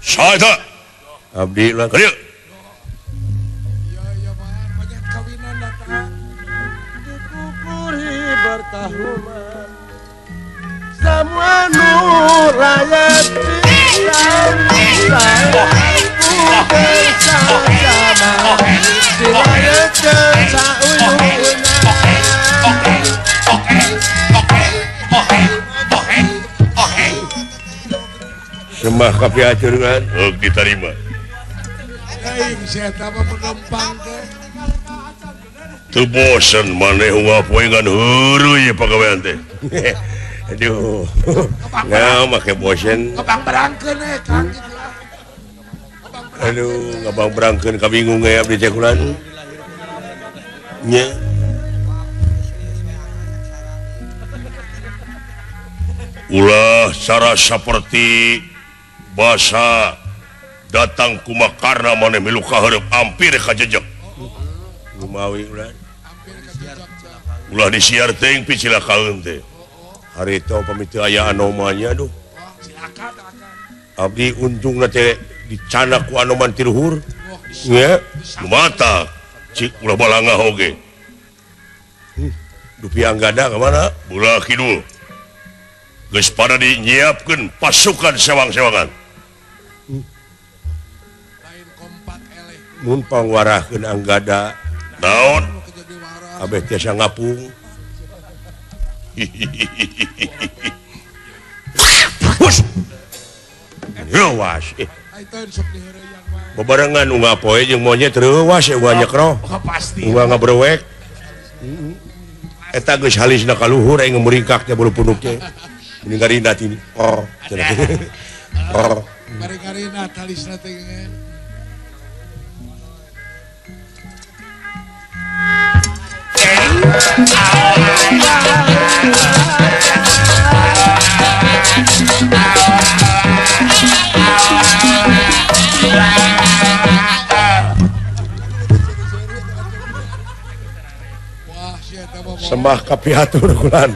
Saha abdi lah ka dieu. Semua nur rakyat Sembah kapiaturkan diterima. Teu bosen maneh unggal poe ngan heureuy pagawean teh. Aduh. Nah, make bosen. Ngabang berangkeun eh Kang. Aduh, ngabang berangkeun kabingung we abdi teh kulan. Nya. Ulah cara seperti basa datang kumakarna maneh milu kahareup ampir ka jejeg. Lumawi ulah. Ulah disiar teuing picilakaeun teh. Harita pamit teu aya anomanya aduh. Abdi untungna teh dicanak ku anoman ti luhur. Nya, mata cik ulah balangah oge. Dupi Anggada ka mana? Ulah kidul. Geus pada dinyiapkeun pasukan sewang-sewangan. Mun pangwarahkeun Anggada naon? Abeh tiasa ngapung. Hus. Reuwas. Bebarengan unggal poe jeung monyet reuwas unggal nyekroh. Unggal ngabrewek. Eta geus halisna ka luhur aing muringkak teh bulu punuk teh. Ini garina tini. Oh. Oh. Bari garina talisna teh. Sembah kapiatur kulan.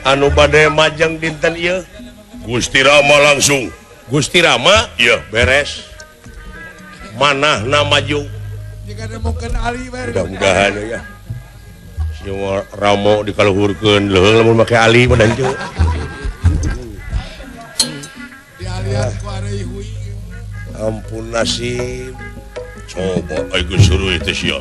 Anu bade majeng dinten ieu Gusti Rama langsung. Gusti Rama ieu beres. Manahna maju. Mudah-mudahan ya. Si Ramo dikaluhurkeun leuheung lamun make ali mah dan ampun nasib. Coba aing geus heureuy teh sia.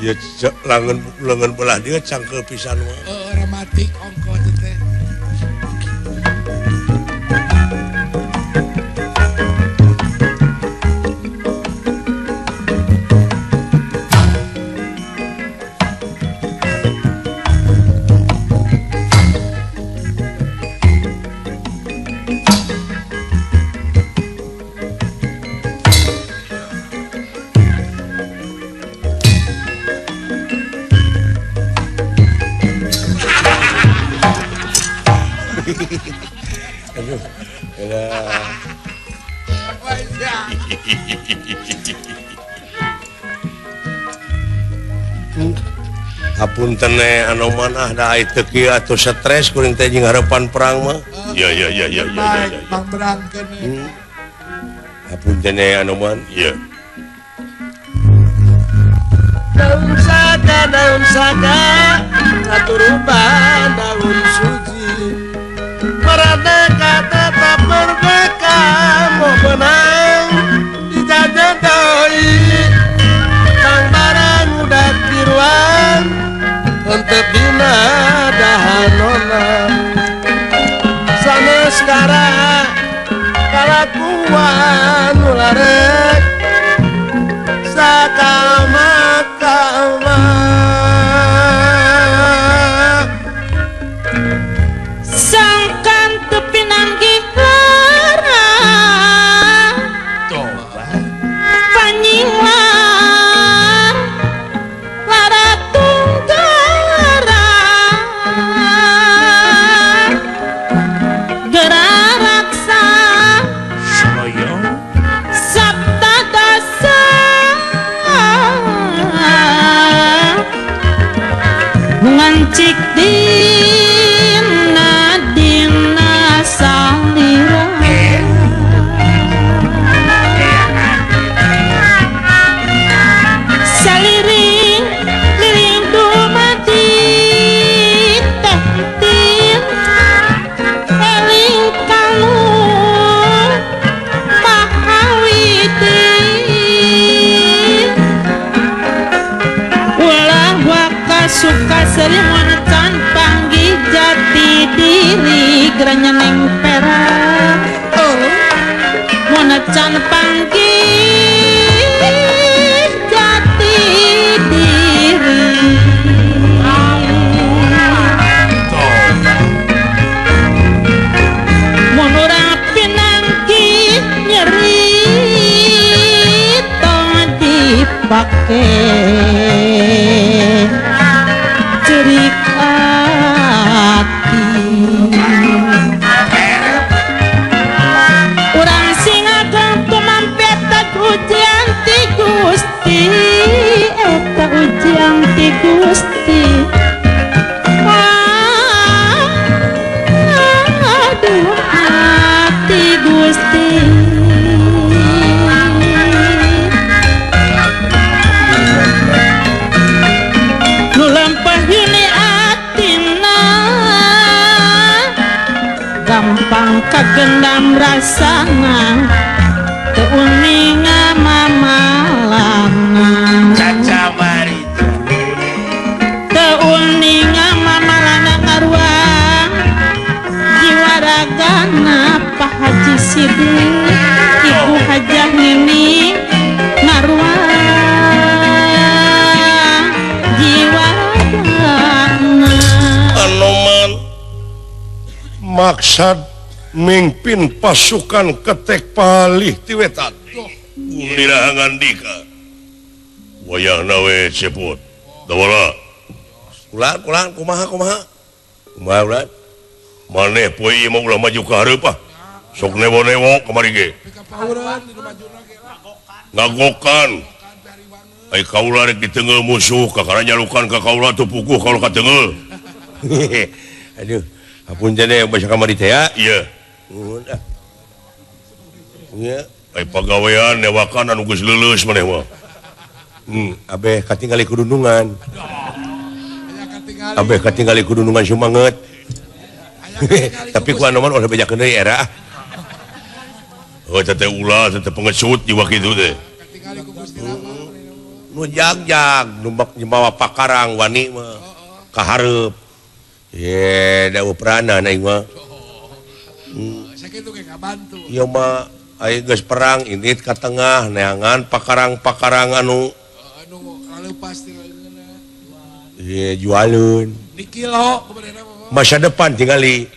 Ya langen lengan belah dia cangkel pisan mah. Rematik ongko teh. Aduh. Hapunten anoman ah da ai teu kieu atuh stres kuring teh jeung harapan perang mah. Ya ya ya ya ya ya. Pangberangkeun. Hapunten anoman. Ya. Daun saka satu rupa daun suci. Para Gampang kagendam rasana teu uninga mamalana cacamari teu uninga mamalana ngaruang jiwa ragana Pak Haji Sidik Ibu Hajah Nini ngaruang jiwa ragana. Anoman maksad mimpin pasukan ketek palih ti wetan. Dina ngandika. Wayahna we cepot. Dawala. Ulah ulah kumaha kumaha. Kumaha ulah? Maneh poe ieu mah ulah maju ka hareup ah. Sok newo-newo kamari ge. Ngagokan. Ai kaula rek diteunggeul musuh kakara nyalukan ka kaula teu puguh kaula kateunggeul. Aduh. Apunten teh basa kamari teh ya. Ieu. Nuhun ah. Nya, ai pagawean newakan anu geus leuleus maneh mah. Abeh katingali kudunungan. Abeh katingali kudunungan sumanget. Tapi ku anoman ulah bejakeun deui era. Oh teh ulah teh pengecut jiwa kitu teh. Nu jagjag nu mawa pakarang wani mah ka hareup. Ye, da peranan aing mah. Sakitu ge ngabantu. Ieu mah aya geus perang indit ka tengah neangan pakarang-pakarang anu anu laleupas ti leungeunna. Ye, jualeun. Di kilo kumaha mah. Masa depan tingali.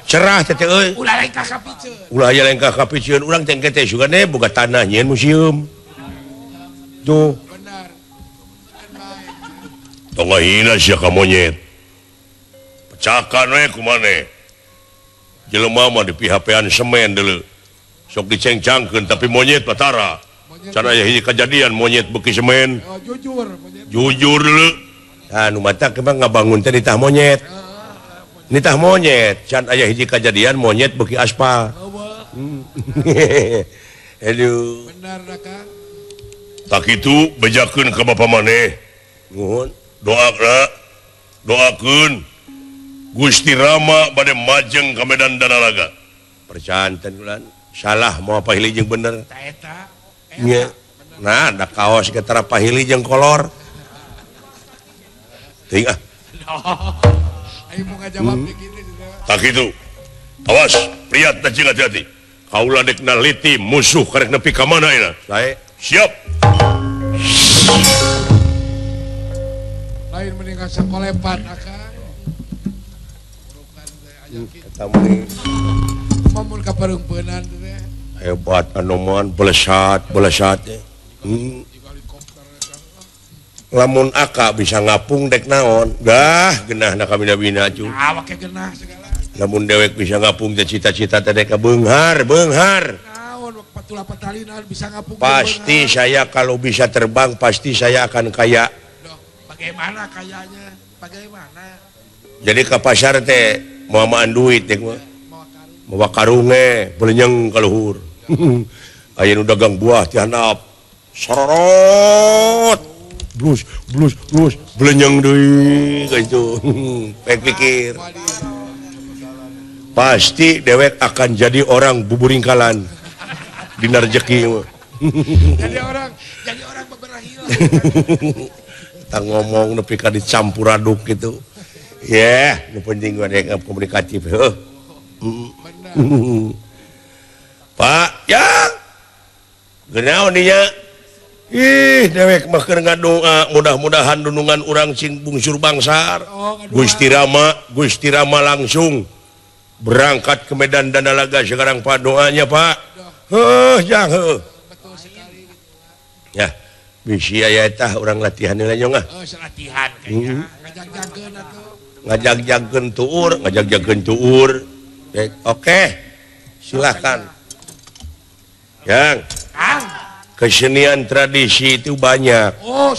Cerah teh euy. Ulah lengkah ka piceun. Ulah aya lengkah ka piceun urang teh engke teh sugan boga tanah nyieun museum. Tuh. Benar. Tong ngahina sia ka monyet. Cakan we kumaneh. Jelema mah di PHP-an semen deuleu. Sok dicengcangkeun tapi monyet batara. Can aya hiji kajadian monyet beuki semen. Oh, jujur monyet. Jujur deuleu. Tah nu matak emang ngabangun teh nitah monyet. Nitah monyet, can aya hiji kajadian monyet beuki aspal. Aduh. Benar da Kang. Tak kitu bejakeun ka bapa maneh. Nuhun, doakna. Doakeun Gusti Rama bade majeng ka Medan Danalaga. Percanten ulan salah mau pahili jeung bener. Ta eta. Nya. Nah, da kaos ge tara pahili jeung kolor. Teuing ah. Ayo mau ngajawab kitu. Tak kitu. Awas, priat teh hati-hati. Kaula dek naliti musuh karek nepi ka mana ayeuna. Sae. Siap. Lain mending sakolepan akang. Eta mah mun ka pareungpeunan teh. Hebat anoman belesat belesat teh. Lamun aka bisa ngapung dek naon? Dah geunahna kabina-bina cu. Awak ge geunah segala. Lamun dewek bisa ngapung teh cita-cita teh dek beunghar, beunghar. Naon patula patalina bisa ngapung. Pasti saya kalau bisa terbang pasti saya akan kaya. Bagaimana kayanya? Bagaimana? Jadi ke pasar teh mawa duit teh mah. Mawa karunge belenyeng ka luhur. Aya nu dagang buah ti handap. Sororot. Blus blus blus belenyeng deui kitu. Pek pikir. Pasti dewek akan jadi orang buburingkalan. Dina rejeki mah. Jadi orang beberahil. Tah ngomong nepi ka dicampur aduk gitu. Ya, nu penting gua dek komunikatif heuh. Pak, ya. Genaon dinya? Ih, dewek mah keur ngadoa mudah-mudahan dunungan urang sing bungsur bangsar. Gusti Rama langsung berangkat ke Medan Danalaga sekarang Pak, doanya Pak. Heuh, jang heuh. Ya, bisi aya tah urang latihan heula nyong ah. Oh, latihan kayaknya. Ngajag-jagkeun atuh. Ngajag-jagkeun tuur, ngajag-jagkeun tuur. Oke. Silakan. Yang kesenian tradisi itu banyak. Oh,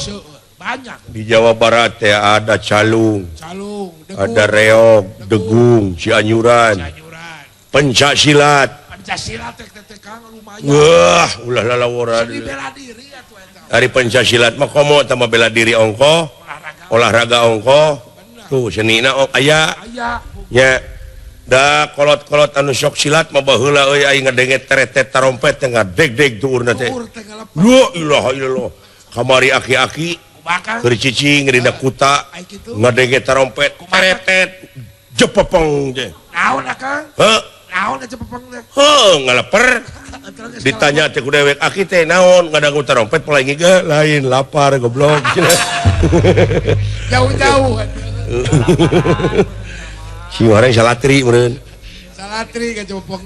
banyak. Di Jawa Barat ya ada calung, calung, degung, ada reog, degung, cianyuran, pencak silat. Pencak silat teh Kang lumayan. Wah, ulah lalaworan. Seni bela diri atuh eta. Ari pencak silat mah komo tambah bela diri ongko, olahraga ongko. Tuh senina aya. Aya. Nya. Da kolot-kolot anu sok silat mah baheula euy aing ngadenge teretet tarompet teh ngadeg-deg tuurna teh. La ilaha illallah. Kamari aki-aki keur cicing dina kuta ngadenge tarompet teretet jepepeng teh. Naon akang? Heuh. Naon jepepeng teh? Heuh, ngaleper. Ditanya teh ku dewek aki teh naon ngadangu tarompet paling ge lain lapar goblok. Jauh-jauh. Si orang salatri meureun. Salatri ka jepepeng.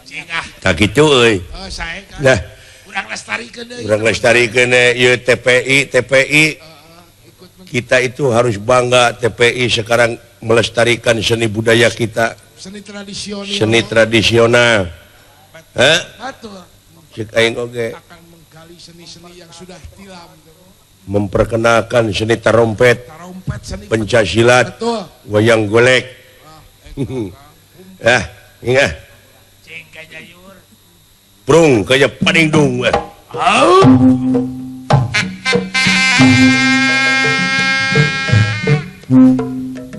Cing ah. Tah kitu euy. Oh, sae kan. Nah, urang lestarikeun deui. Urang lestarikeun ieu TPI, TPI. Kita itu harus bangga TPI sekarang melestarikan seni budaya kita. Seni tradisional. Seni tradisional. Hah? Betul. Cek aing oge. Akan menggali seni-seni yang sudah tilam. Memperkenalkan seni tarompet, pencak silat, wayang golek. Ah, ingat. Prung kaya padingdung.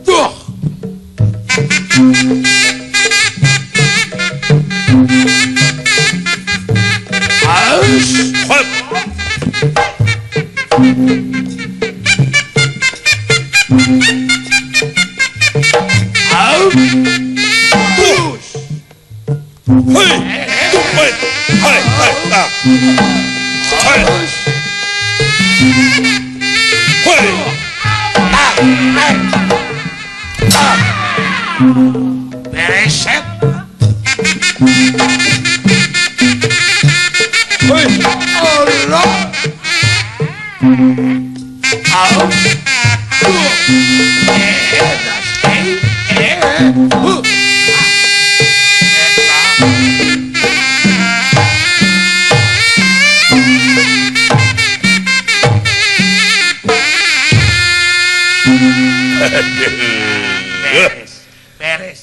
Duh. Hop. Bereset. Allah. Beres.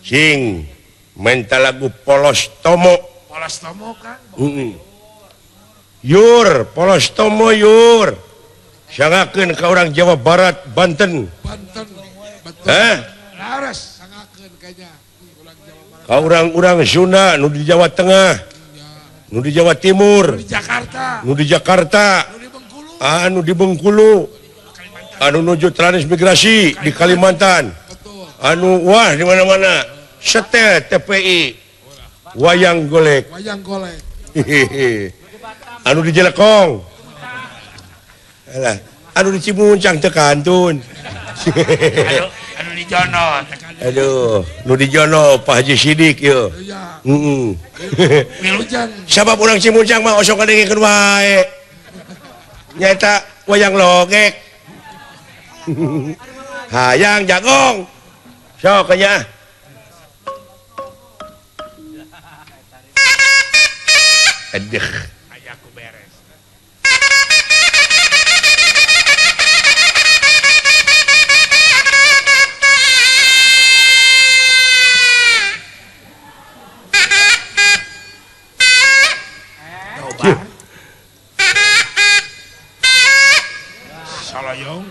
Sing menta lagu Polos Tomo. Polos Tomo kan. Yur, Polos Tomo yur. Sangakeun ka orang Jawa Barat, Banten. Banten. Betul. Hah? Laras sangakeun kayaknya urang Jawa Barat. Ka urang-urang Sunda nu di Jawa Tengah. Nu di Jawa Timur, nu di Jakarta, nu di Jakarta, nu di Bengkulu, anu di Bengkulu, anu nuju transmigrasi di Kalimantan. Betul. Anu wah di mana-mana. Setel TPI wayang golek. Wayang golek. Anu di Jelekong. Alah, anu di Cimuncang teu kantun. Anu di Jono. Aduh, nu di Jono Pak Haji Sidik ieu. Heeh. Sabab urang Cimuncang mah osok ngadengkeun wae. Nyaeta wayang logek. Hayang jagong. Sok nya. Aduh. Ayaku beres. Coba. Salayong.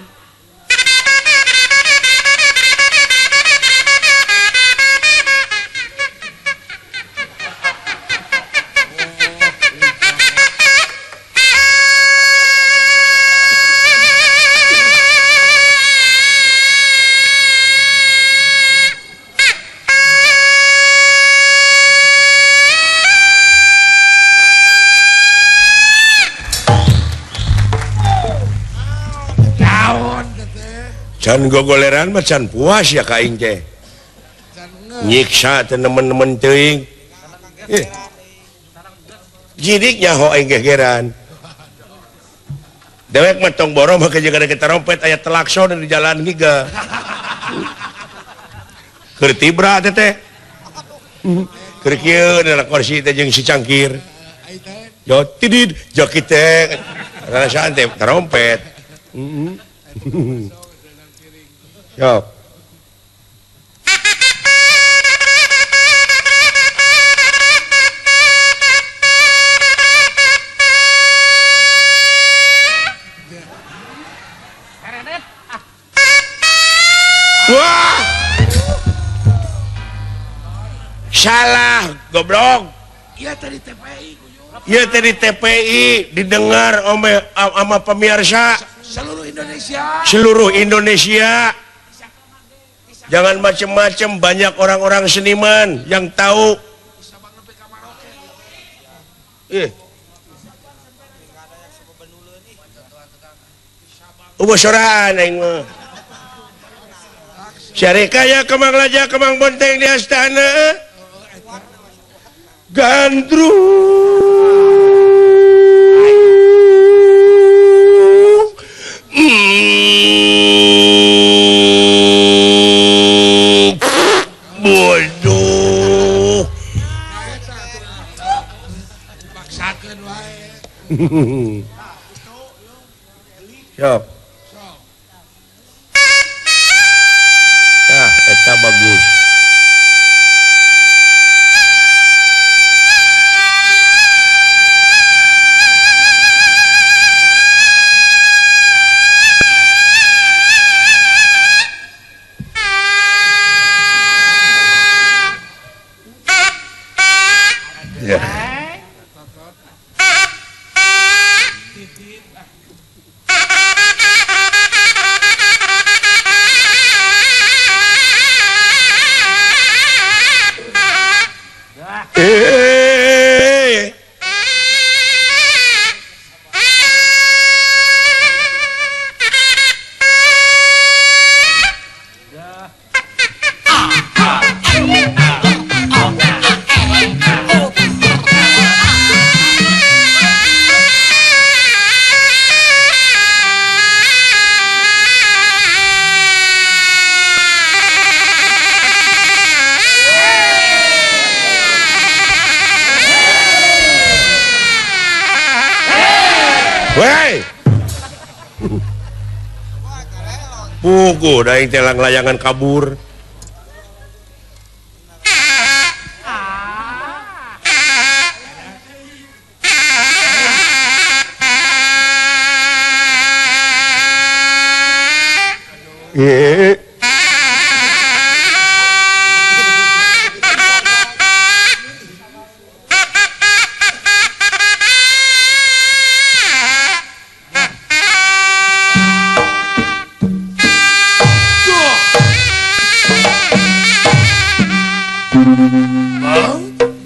Can gogoleran mah can puas ya ka aing teh. Nyiksa teh nemen-nemen teuing. Jidik nyaho aing gegeran. Dewek mah tong borong mah jeung ada trompet aya telakson di jalan giga. Keur tibra teh teh. Keur kieu dina kursi teh jeung si cangkir. Jo tidid joki teh rasaan teh trompet. Yo. Wah. Salah, goblok. Iya tadi TPI. Iya tadi TPI didengar sama pemirsa seluruh Indonesia. Seluruh Indonesia. Jangan macem-macem, banyak orang-orang seniman yang tahu. Ubuh soraan aing mah. Syarikaya Kemang Laja Kemang Bonteng di astana. Gandrung. Bodoh. Paksakeun wae. Siap. Nah, eta bagus. Ya. Wey. Puguh daing telang layangan kabur.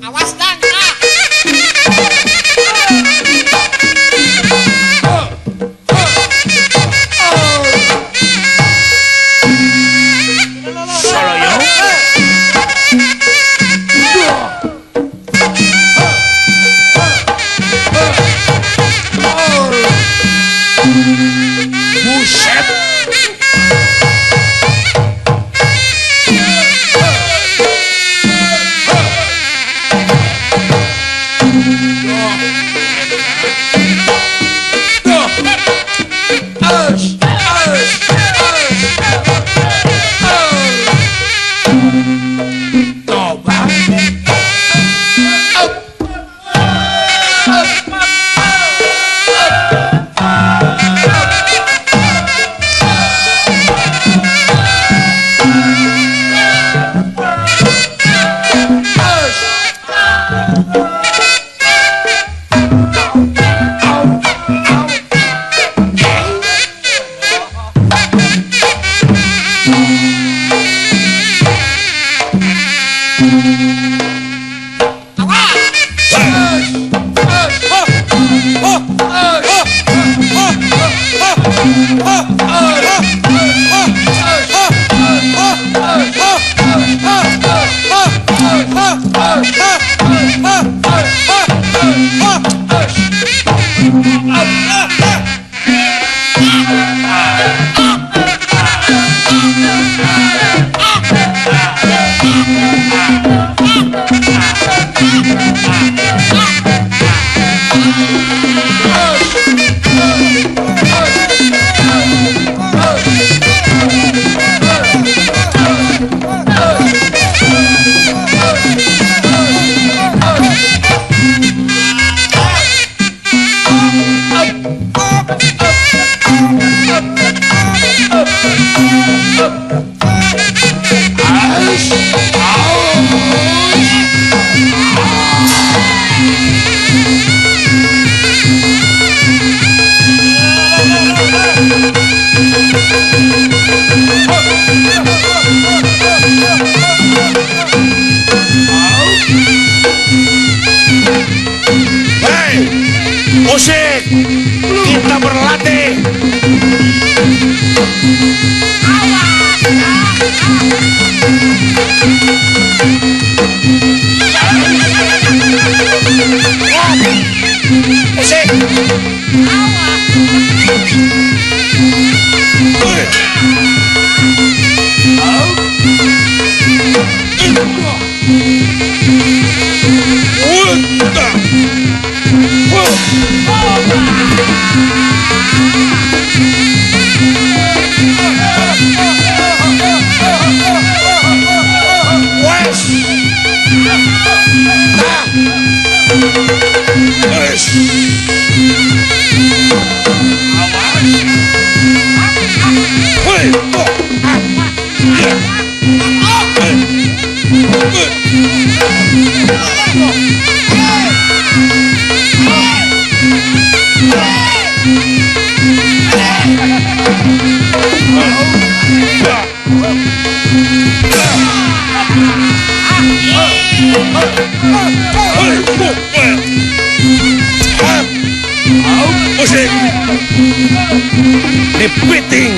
Awas dang. Buset. Hei, musik, kita berlatih. Musik. Musik dipiting.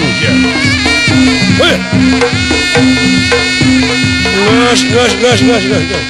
Gas gas gas gas gas gas.